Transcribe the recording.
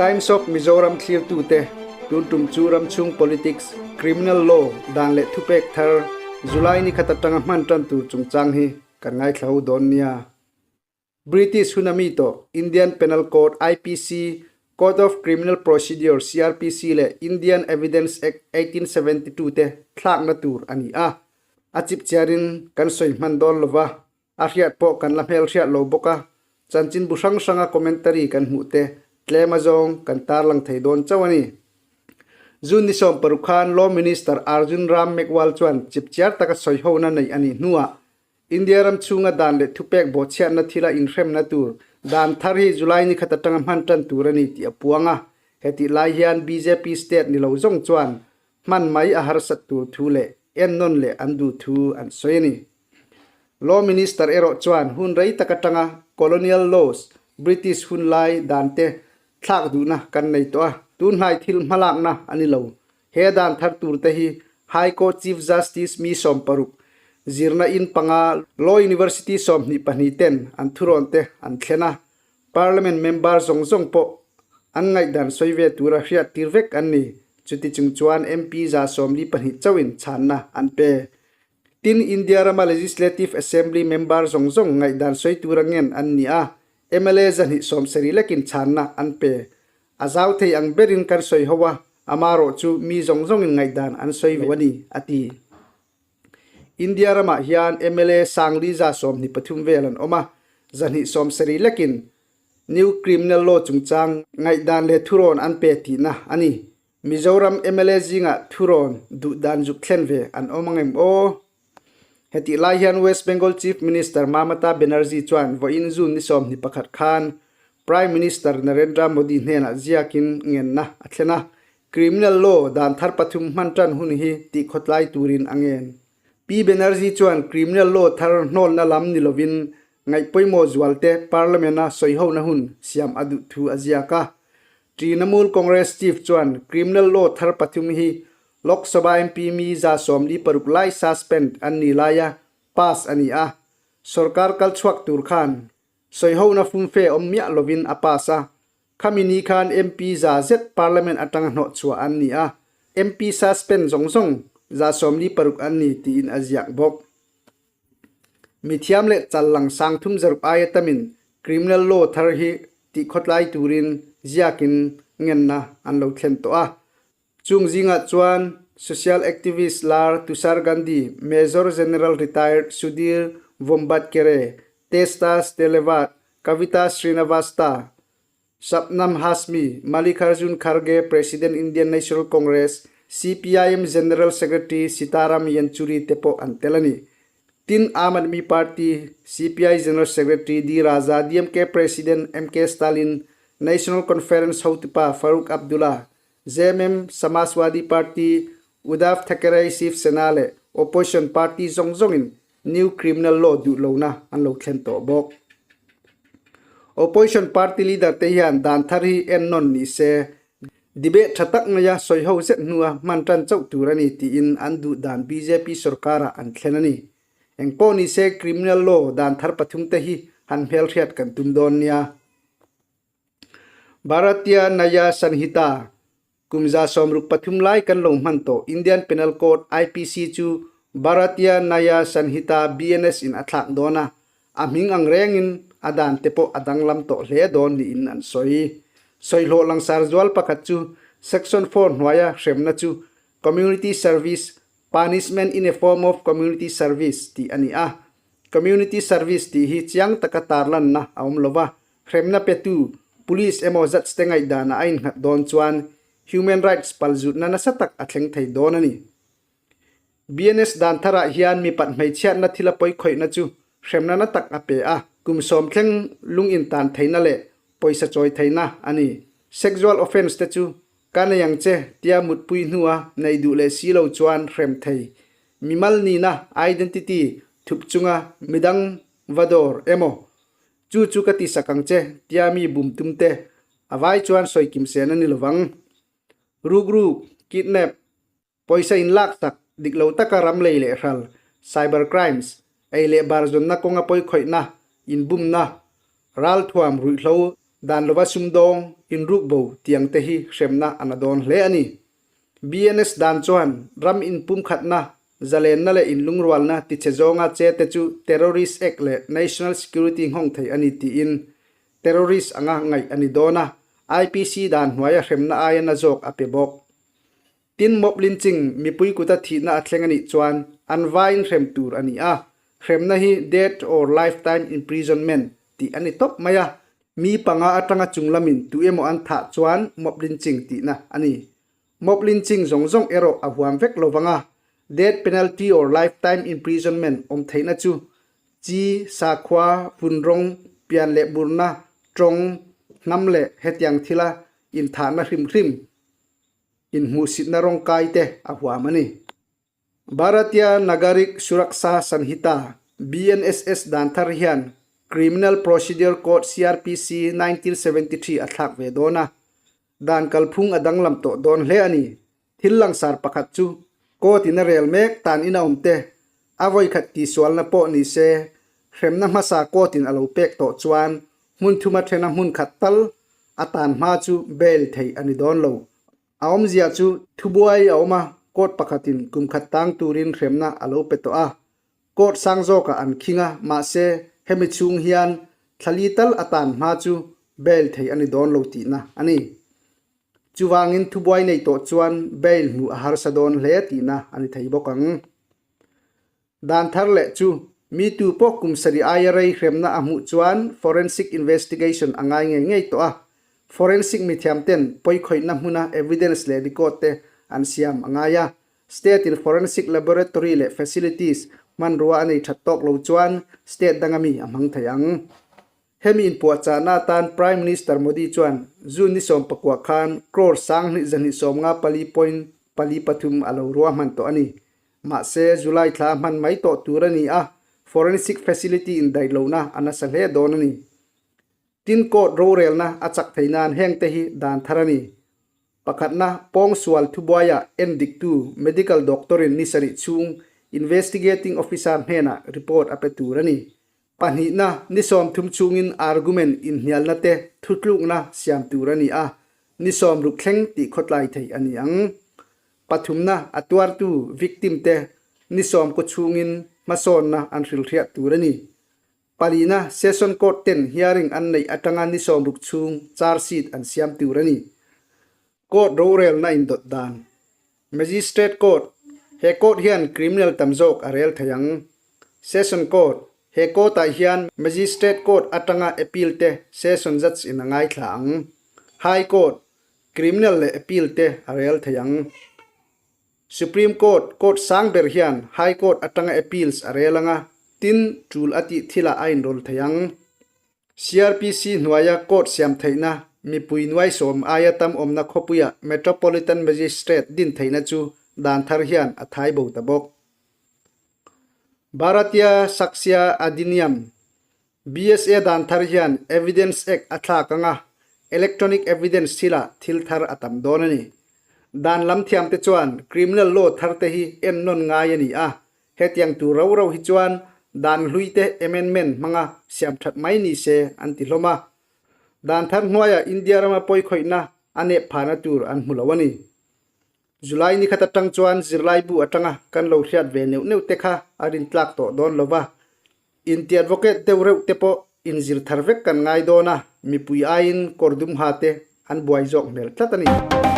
Times of Mizoram thlirtute, tun tum chu ramchhung politics, criminal law, dan leh thupek thar, July ni khat atanga hman tan tur chungchang hi kan ngaithla ho dawn nia. British hun a mi tawh Indian Penal Code, IPC, Code of Criminal Procedure, CrPC, leh Indian Evidence Act 1872 te thlakna tur a ni a. A chipchiarin kan sawi hman dawn lova, a hriat pawh kan la hmelhriat lo bawk a, chanchinbu hrang hranga commentary kan hmuh te tlem azawng kan tarlang thei dawn chauh a ni. June ni 16 khan Law Minister Arjun Ram Meghwal chuan chipchiar taka sawihona neih a nih hnuah India ram chhunga dan leh thupek bawhchhiatna thila inhremna tur dan thar hi July ni khat atanga hman tan tur a ni tih a puang a. Hetih lai hian bjp state ni lo zawng chuan hman mai a harsat tur thu leh ennawn leh an duh thu an sawi a ni. Law Minister erawh chuan hun rei tak atanga colonial laws, British hun lai dan te thlak duhna kan nei tawh a, tunhnai thil hmalakna a ni lo. He dan thar tur te hi High Court Chief Justice mi 16, zirna in panga Law University 22 ten an thurawn te an thlen a, Parliament member zawng zawng pawh an ngaihdan sawi ve tura hriat tir vek an ni. Chuti chung chuan MP 142 chauhin chhanna an pe. Tin, India rama Legislative Assembly member zawng zawng ngaihdan sawi tura ngen an ni a, mla 270 lekin chhanna an pe. A zau thei ang berin kan sawi ho a, amarawh chu mi zawng zawngin ngaihdan an sawi lo a ni, a ti. India ramah hian mla sangli 123 vel an awm a, 270 lekin New Criminal Law chungchang ngaihdan leh thurawn an pe tihna a ni. Mizoram mla zingah thurawn duh dan zuk thlen ve an awm ang em aw? Hetih lai hian West Bengal Chief Minister Mamata Banerjee chuan vawiin June ni 21 khan Prime Minister Narendra Modi hnenah ziakin ngenna a thlen a, criminal law dan thar pathum hman tan hun hi tihkhawtlai turin a ngen. Pi Banerjee chuan criminal law thar hnawlna lam ni lovin ngaihpawimawh zualte Parliament-a sawihona hun siam a duh thu a ziak a. Trinamool Congress Chief chuan criminal law thar pathum hi Lok Sabha MP mi 46 lai suspend an ni laia pass a ni a, sorkar kal chhuak tur khan sawihona fumfe awm miah lovin a pass a. Khami ni khan MP za zet Parliament atanga hnawh chhuah an ni a, MP suspend zawng zawng 46 an ni tiin a ziak bawk. Mithiam leh challang 360 aia tamin criminal law thar hi tihkhawtlai turin ziakin ngenna an lo thlen tawh a. Chung zingah chuan social activist lar Tushar Gandhi, Major General Retired Sudhir Vombatkere, Teesta Setalvad, Kavita Srinivasta, Shabnam Hashmi, Mallikarjun Kharge, President Indian National Congress, CPIM General Secretary Sitaram Yechury te pawh an tel a ni. Tin, Aam Aadmi Party, CPI General Secretary D Raja, DMK President MK Stalin, National Conference hotupa Farooq Abdullah, JMM, Samajwadi Party, Uddhav Thackeray Shiv Sena leh Opposition Party zawng zawngin New Criminal Law duh lohna an lo thlen tawh bawk. Opposition Party leader te hian dan thar hi ennawn ni se, debate tha tak maia sawi ho zet hnua hman tan chauh tur a ni tiin an duh dan bjp sorkarah an thlen a ni. Eng pawh ni se Criminal Law dan thar pathum te hi han hmelhriat kan tum dawn nia. Bharatiya Nyaya Sanhita Kum 63 lai kan lo hman tawh Indian Penal Code, IPC, chu Bharatiya Nyaya Sanhita, BNS, in a thlak dawn a, a hming ang rengin a dan te pawh a danglam tawh hle dawn niin an sawi. Sawihlawh langsar zual pakhat chu Section 4 hnuaia hremna chu Community Service, Punishment in a Form of Community Service, tih a ni a. Community Service tih hi chiang taka tarlanna a awm lova, Hremna petu, Police emaw judge te ngaihdanah a innghat dawn chuan human rights palzutna nasa tak a thleng thei dawn a ni. BNS dan tharah hian mipat hmeichhiatna thil a pawi khawihna chu hremna na tak a pe a, kum sawm thleng lung intan theihna leh pawisa chawi theihna a ni. Sexual offence te chu ka nei ang che tia mutpui hnua nei duh leh si lo chuan hrem thei. Mimal nihna, identity, thup chunga midang va dawr emaw Chu chu ka ti sak ang che, tia mi bum tum te, a vai chuan sawi kim sen a ni lovang. Ruk ruk, kidnap, pawisa in lak sak, dik lo taka ram lei leh hral, cyber crimes, ei leh bar zawnna kawnga pawi khawihna, inbumna, ralthuam, ruihhlo. Dan lova sumdawng, inrukbo tiang te hi hremna a na dawn hle a ni. BNS dan chuan ram inpumkhatna, zalenna leh inlungrualna tichhe zawnga che te chu Terrorist Act leh National Security nghawng thei a ni tiin terrorist anga ngaih a ni dawn a, IPC dan hnuaia hremna aia na zawk a pe bawk. Tin, mob lynching, mipui kuta thihna a thleng a nih chuan an vaiin hrem tur a ni a, hremna hi death or lifetime imprisonment tih a ni tawp mai a, mi panga atanga chunglamin tu emaw an thah chuan mob lynching tihna a ni. Mob lynching zawng zawng erawh a huam vek lo vang a, death penalty or lifetime imprisonment awm theihna chu chi, sakhua, vunrawng, pian leh burna, tawng, hnam leh hetiang thila inthahna hrim hrim inhmuhsitna rawngkai te a huam a ni. Bharatiya Nagarik Suraksha Sanhita, BNSS, dan thar hian Criminal Procedure Code, CrPC, 1973 a thlak ve dawn a, dan kalphung a danglam tawh dawn hle a ni. Thil langsar pakhat chu court in a rel mek tan in a awm te, a vawikhat tihsualna pawh ni se, hremna hmasa court in a lo pek tawh chuan hmun thuma thena hmun khat tal a tan hma chu bail theih a ni dawn lo. A awmzia chu thubuai a awm a, court pakhatin kum khat tang turin hremna a lo pe tawh a. Court sang zawkah an khing a, mahse hemi chhung hian thlali tal a tan hma chu bail theih a ni dawn lo tihna a ni. Chuvangin thubuai nei tawh chuan bail hmuh a harsa dawn hle tihna a ni thei bawk ang. Dan thar leh chu mi tu pawh kum sarih aia rei hremna a hmuh chuan forensic investigation a ngai ngei ngei tawh a. Forensic mithiam ten pawikhawihna hmuna evidence leh record te an siam a ngai a. State in forensic laboratory leh facilities hmanrua a nei that tawk lo chuan state danga mi a hmang thei ang. Hemi inpuahchahna atan Prime Minister Modi chuan June ni 19 khan crore 2293.43 a lo ruahman tawh a ni. Mahse, July thla a hman mai tawh tur a ni a, forensic facility indaih lohna a nasa hle dawn a ni. Tin court rorelna a chak thei nan hengte hi dan thar a ni. Pakhatna, pawngsual thubuaia endiktu medical doctor-in ni sarih chhung investigating officer hnenah report a pe tur a ni. Pahnihna, ni 30 chhungin argument inhnialna te thutlukna siam tur a ni a, ni 60 thleng tih khawtlai thei a ni ang. Pathumna, a tuartu, victim, te ni 90 chhungin hmasawnna an hrilhriah tur a ni. Palina, Session Court ten hearing an neih atanga ni 60 chhung charge sheet an siam tur a ni. Court rorelna indawt dan. Magistrate Court, He court hian criminal tam zawk a rel thei ang. Session Court, He court-ah hian Magistrate Court atanga appeal te Session Judge in a ngaithla ang. High Court, Criminal leh appeal te a rel thei ang. Supreme Court, Court sang ber hian High Court atanga appeals a rel ang a, tin tul a tih thilah a inrawl thei ang. CrPC hnuaia court siam theihna, mipui nuai sawm aia tam awmna khawpuia Metropolitan Magistrate din theihna chu dan thar hian a thai bo ta bawk. Bharatiya Sakshya Adhiniyam, BSA, dan thar hian Evidence Act a thlak anga electronic evidence thilah thil thar a tam dawn a ni. Dan lam thiamte chuan criminal law tharte hi ennawn ngai a ni a, Hetiang tur rau rau hi chuan dan hlui te amendment hmanga siam that mai ni se an ti hlawm a. Dan thar hnuaiah India rama pawikhawihna a nep phahna tur an hmu lo a ni. July ni khat atang chuan zirlaibu atanga kan lo hriat ve neuh neuh te kha a rintlak tawh dawn lo va. Inti advocate deuh reuh te pawh inzir thar vek kan ngai dawn a, mipui aiin kawr dum ha te an buai zawk hmel tlat a ni.